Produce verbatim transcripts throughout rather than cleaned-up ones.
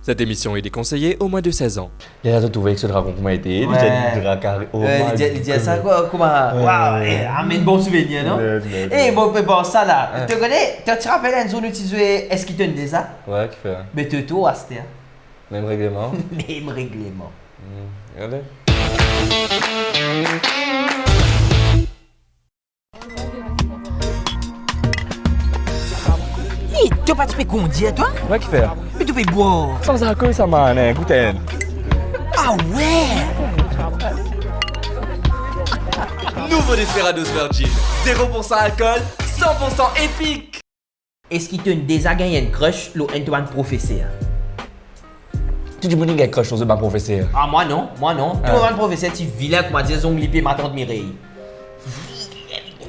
Cette émission est déconseillée aux moins de seize ans. Li la trouve ek so dragon kouma ete, li dir dragon, oh my God. Li dir sa, kouma, waw, eh, amenn bon souvenir, non? Eh, bon, bon, sa la, to kone, to ti rapel enn zour nou ti zwe Eski to inn deza? Wi, kifer? Be to tou aster. Mem regleman. Mem regleman. Hmm, ale. Eh, to pa ti pe kondir, twa? Wi, kifer? Me to pe bwar. San alkol sa, man, eh, gout enn. Ah wi! Nouvo Desperados Virgin, zéro pour cent alcool, cent pour cent épique. Eski to inn deza gagn enn crush lor enn to bann profeser? Tou dimoun inn gagn crush lor zot bann profeser. Ah, mwa non, mwa non. Tou mo bann profeser ti vilin, kouma dir zong lipe matant Mirey.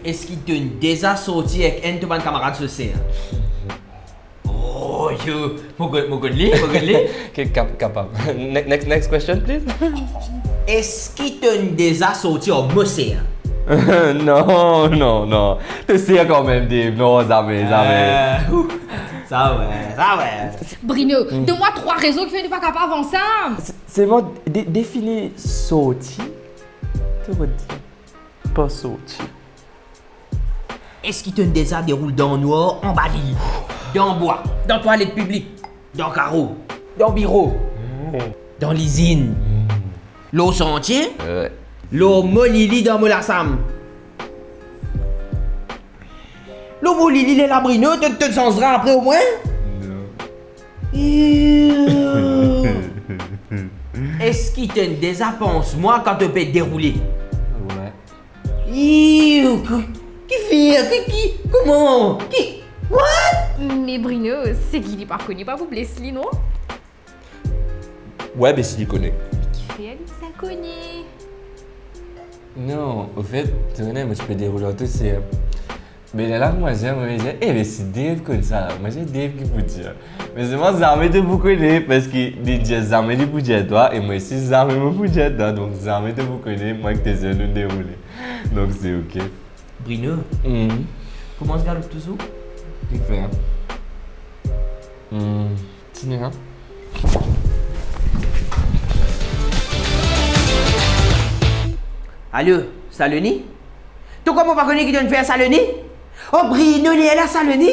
Eski to inn deza sorti ek enn to bann kamarad so ser? Oh, yo, mo konn, mo konn li, mo konn li. Ki kap-, kapab. Ne-, next, next question, please. Eski to inn deza sorti ar mo ser? Non, non, non. To ser kanmem, Dave. Non, zame, zame. Eh, ouf. Sa wi, sa wi. Bruno, donn mwa trwa rezon kifer nou pa kapav ansam. Se, selman de-, defini sorti, to redir pa sorti. Eski to inn deza deroul dan nwar, anba lili, dan bwa, dan twalet piblik, dan karo, dan biro, dan lizinn, lor santie, lor mo lili dan mo lasam? Lor mo lili lerla, Bruno, to, to sanz drap apre omwin? Non. Ew. Eski to inn deza pans mwa kan to pe deroule? Wi. Ew, ki, kifer, ki, ki, kouma, ki, what? Me Bruno, seki li pa kone pa pou bles li, non? Wi, be si li kone. Kifer li bizin kone? Non, anfet, to kone, mo ti pe deroul ar to ser. Me lerla mwa, mo dir, eh, me si Dave konn sa, mwa, se Dave ki pou dir. Me selman zame to pou kone, parski li dir zame li pou dir twa, e mwa osi zame mo pou dir twa, donk zame to pou kone, mwa ek to ser nou deroule. Donk se ok. Bruno, hmm, kouma to galop touzour? Kifer? Hmm. Ti nena. Alo, Saloni? To krwar mo pa kone ki to inn fer Saloni? Oh, Bruno, lerla Saloni?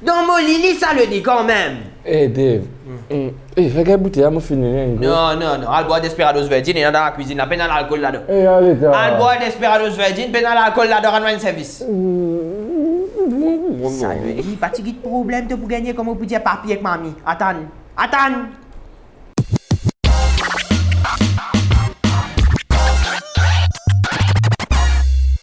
Dan mo lili Saloni kanmem. Eh, Dave. Hmm. Hmm. Eh, fer gagn boutey la, mo fini li enn kou. Non, non, non. Al bwar Desperados Virgin, ena dan lakwizinn la, pena lalkol ladan. Eh, ale, ta. Al bwar Desperados Virgin, pena lalkol ladan, rann mwa enn servis. Sa, li pa ti git problem to pou gagne, kouma pou dir papi ek mami. Atann. Atann.